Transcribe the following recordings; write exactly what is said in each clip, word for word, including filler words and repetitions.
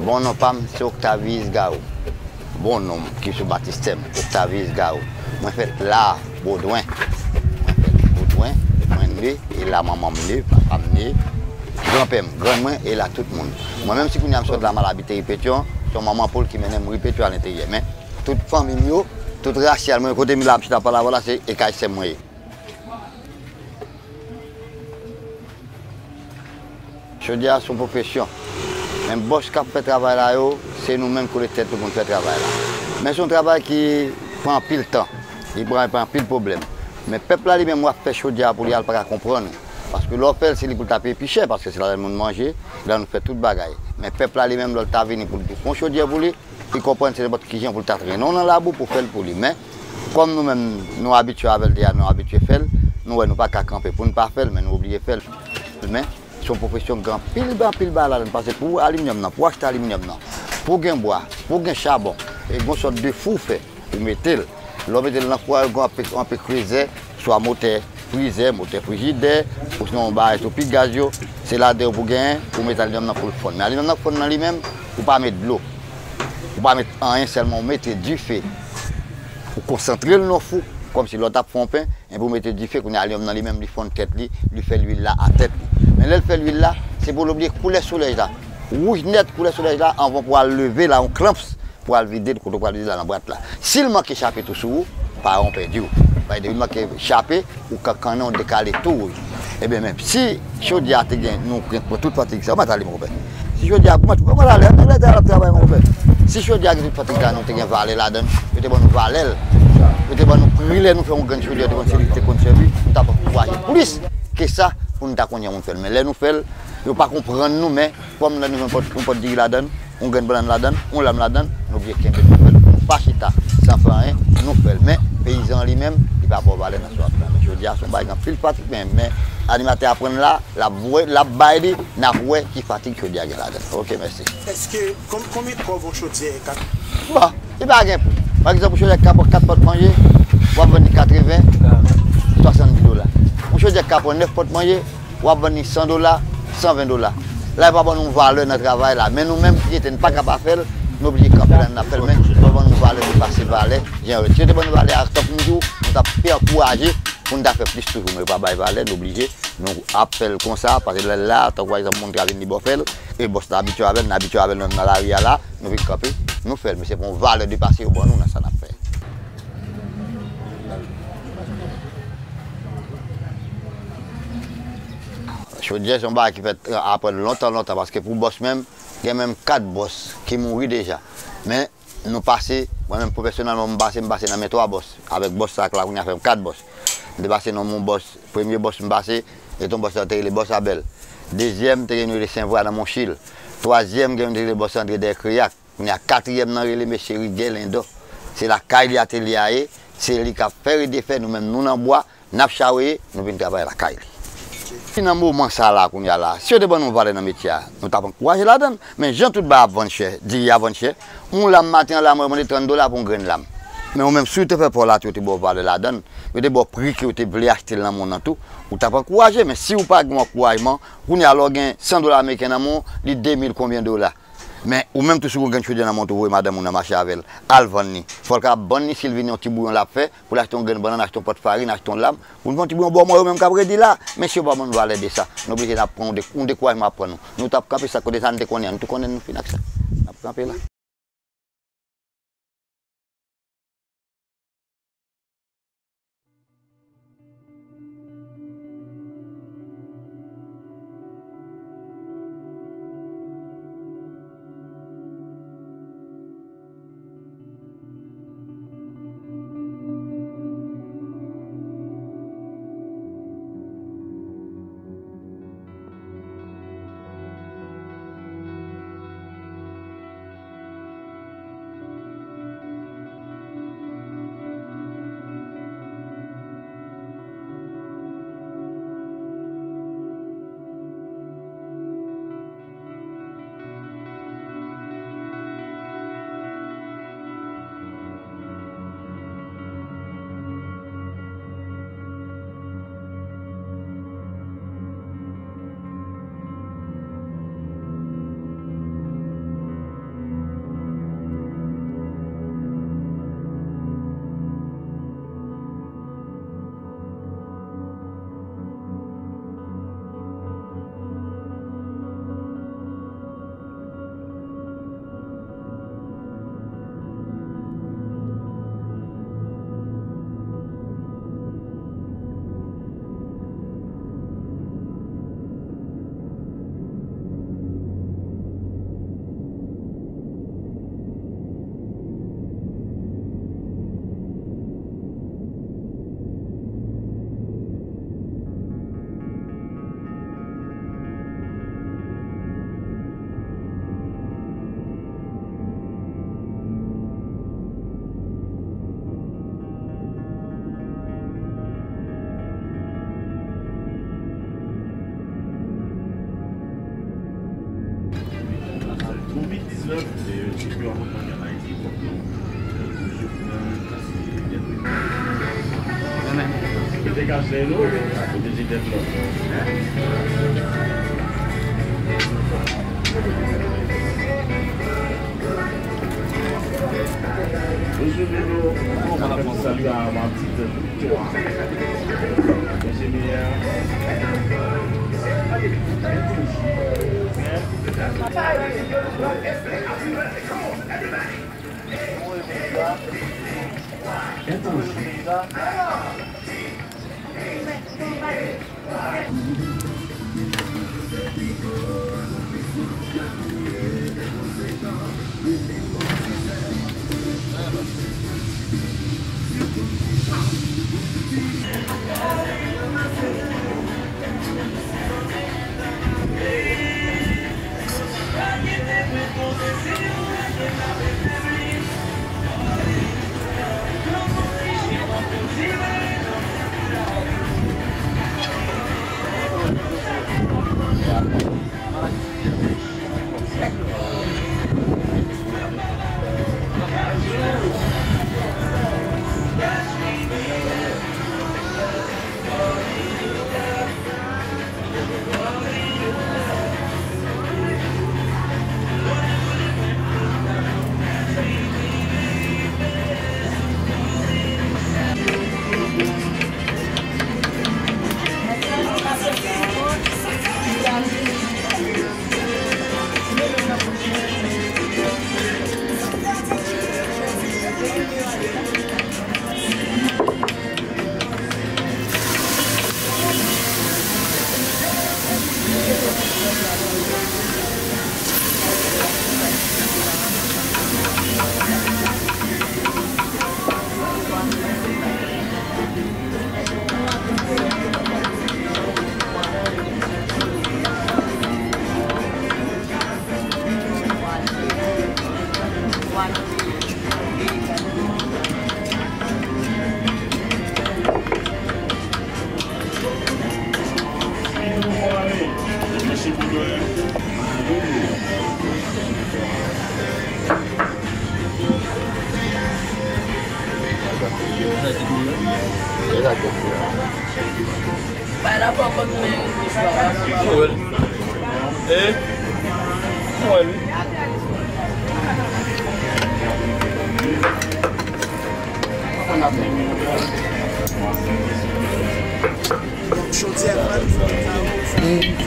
Bon non pa m se Octavius Garo. Bon non m ki sou batistè m, Octavius Garo. Mwen fèt la, Bodwen. Mwen fèt Bodwen, mwen ne, e la manman m ne, papa m ne, granpè m, grann mwen, e la tout moun. Mwen menm si kounye a m sot la m al abite ri Petyon, se yon manman poul ki mennen m ri Petyon alenteryè. Men, tout fanmi m yo, tout rasyal mwen, kote m la, m chita pale avè w la, se e kay sè m mwen ye. Chodiè a se yon pwofesyon. Men bòs k ap fè travay la yo, se nou menm k rele tèt nou pou n fè travay la. Men se yon travay ki pran anpil tan. Li pran, pran anpil pwoblèm. Men pèp la li menm w ap fè chodiè a pou li a, l pa ka konprann ou. Paske lè w fè l, se li pou l ta peye pi chè, paske se ladan l moun manje, se ladan l nou fè tout bagay. Men pèp la li menm, lè l ta vini pou l fè yon chodiè pou li, li konprann se nenpòt ki jan pou l ta trennen w nan labou pou fè l pou li. Men, kòm nou menm, nou abitye avè l deja, nou abitye fè l, nou wè nou pa ka kanpe pou n pa fè l, men nou oblije fè l. Men, se yon pwofesyon k gen anpil, anpil bagay ladan l, paske pou aliminyòm nan, pou achte aliminyòm nan, pou gen bwa, pou gen chabon, e gen yon sòt de fou w fè, ou mete l. Lè w mete l nan fou a, gen yon anpe, anpe krezè, swa motè frizè, motè frijidè, ou sinon yon bagay tou pi gaz yo, se ladan yo pou genyen, pou mete aliminyòm nan pou l fonn. Men aliminyòm nan fonn nan li menm, ou pa met dlo. Ou pa met anyen, sèlman ou mete dife. Ou konsantre l nan fou, kòmsi lè w t ap fè yon pen, epi ou mete dife, kounye a aliminyòm nan li menm, li fonn tèt li, li fè lwil la a tèt li. Men lè l fè lwil la, se pou l obliye koulè solèj la. Wouj nèt koulè solèj la, anvan pou al leve la, yon klamps, pou al vide l, kote w pral vide l la nan bwat la. Si l manke chape tou sou ou, paran w pèdi w. Paske depi l manke chape, ou kankannen, w dekale tou wouj. Ebyen, men, si chodiè a te gen, nou gen pran tout fatig sa, w mèt ale, mon konpè. Si chodiè a, mèt, mèt ale, nèg la te al ap travay, mon konpè. Si chodiè a gen tout fatig sa, nou te gen valè ladan l, yo te ban nou valè l. Yo te ban nou pri lè nou fè yon grenn chodiè, yo te konn se li ki te konn sèvi, nou t ap ankouraje plis ke sa pou nou ta konn jan moun fè l. Men lè nou fè l, yo pa konprann nou, men kòm lè nou fè yon pòt, yon pòt diri ladan l, yon grenn bannann ladan l, yon lam ladan l, nou oblije kenbe l, nou fè l. Nou pa chita san fè anyen, nou fè l. Men, peyizan an li menm, li pa ba w valè nan sa w ap fè. Men chodiè a se yon bagay ki gen anpil fatig, men, men animatè a pran l la, l ap vwe, l ap bay li, n ap wè ki fatig chodiè a gen ladan l. Oke, mèsi. Èske, kon-, konbyen kòb yon chodyè ka? Bon, li pa gen pri. Pa egzanp, yon chodyè k ka pran kat pòt manje, w ap vann li katreven, swasanndis dola. Yon chodyè k ka pran nèf pòt manje, w ap vann li san dola, san ven dola. La, yo pa ban nou valè nan travay la. Men nou menm ki rete, n pa ka pa fè l, nou oblije kanpe la, n ap fè l. Men, yo ban nou valè depase valè, jan yo ye. Si yo te ban nou valè a, tankou m di w, nou t ap pi ankouraje pou n ta fè plis toujou. Men yo pa bay valè, nou oblije, nou ap fè l konsa, paske lè l la, tankou pa egzanp, moun ka vin li ba w fè l, e bòs la abitye avè l, n abitye avè l nan, nan lari a la, nou vin kanpe, nou fè l. Men se pa yon valè depase yo ban nou nan sa n ap fè. Chodyè se yon bagay ki fèt apre lontan, lontan, paske pou bòs menm, gen menm kat bòs ki mouri deja. Men, nou pase, mwen menm pwofesyonèlman, m pase, m pase nan men twa bòs. Avèk bòs sa k la, kounye a fè m kat bòs. M te pase nan yon bòs, premye bòs m pase, se te yon bòs la te rele bòs Abèl. Dezyèm, te gen yon rele Senvwa nan Monchil. Twazyèm, gen yon te rele bòs André dèyè Kreyak. Kounye a katriyèm nan rele mesye Rigè Lendò. Se lakay li atelye a ye, se li k ap fè e defè, nou menm nou nan bwa, n ap chaweye, nou vin travay lakay li. Si nan moman sa la, kounye a la, si yo te ban nou valè nan metye a, nou t ap ankouraje ladan l. Men jan tout bagay ap vann chè, diri a vann chè, yon lam maten an la, mwen mande trant dola pou yon grenn lam. Men ou menm, si w te fè pa w la tou, yo te ba w valè ladan l, yo te ba w pri ke yo te vle achte l nan men w nan tou, ou t ap ankouraje. Men si w pa gen yon ankourajman, kounye a la w gen san dola ameriken nan men w, li de mil konbyen dola. Men ou menm tou si w gen grenn chodyè nan men w tou voye madanm ou nan mache avè l, al vann li. Fò l ka ap vann li, si l vini yon ti bouyon l ap fè, pou l achte yon grenn bannann, achte yon pòt farin, achte yon lam, pou n fè yon ti bouyon ba w, mwen yo menm k ap redi la. Men si yo pa ban nou valè de sa, nou oblije n ap pran yon de-, yon dekourajman ap pran nou. Nou t ap kanpe sa kote sa n te konnen an, nou tou konnen nou fin ak sa. N ap kanpe la.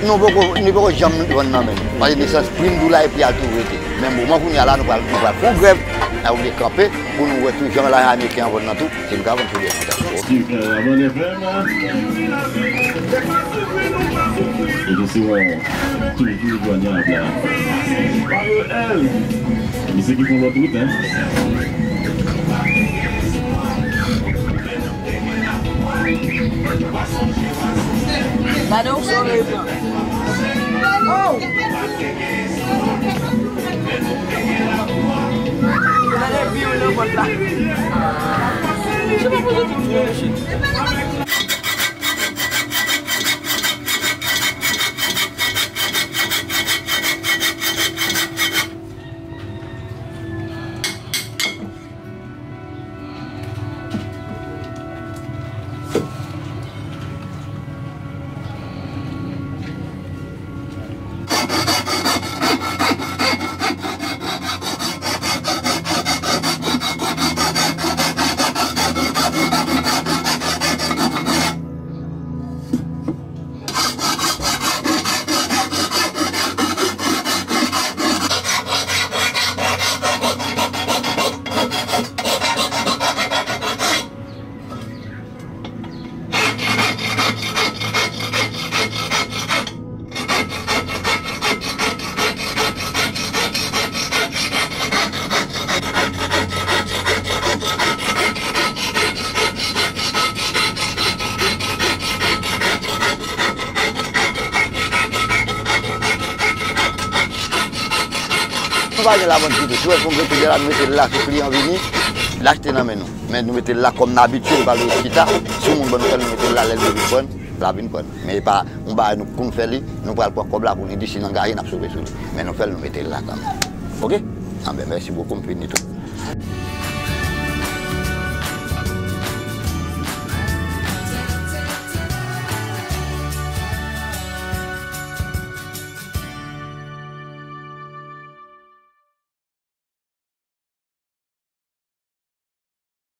Nou poko, nou poko janm vann nan men nou. Paske nesans prim doula epi al tou rete. Men moman kounye a la, nou pral, nou pral fè yon grèv, nou oblije kanpe pou nou wè tou jan la ameriken an vann nan tou, si nou ka vann sou lè konsa. Steve, euh, Abandon F M. E je suis bon. Toujou jwenn la. Mario L. Misye ki fè lòt wout, hein. Gade yon soleil blan. Oh! Gade view nan pòt la. Se pa pou yo tout view, mesye. Nou pa gen lavann ditou. Si w wè fon grenn pye la, nou mete l la, si kliyan vini, l achte nan men nou. Men nou mete l la kòm n abitye, nou pa vle chita. Si yon moun ban nou fè l, nou mete l la, lè l vle vin pran, l ap vin pran. Men e pa yon bagay nou, pou n fè li, nou pral pran kòb la pou nou di si n angaje, n ap sove sou li. Men nou fè l, nou mete l la kanmenm. Oke? Anben, mèsi bokou, m fini tou.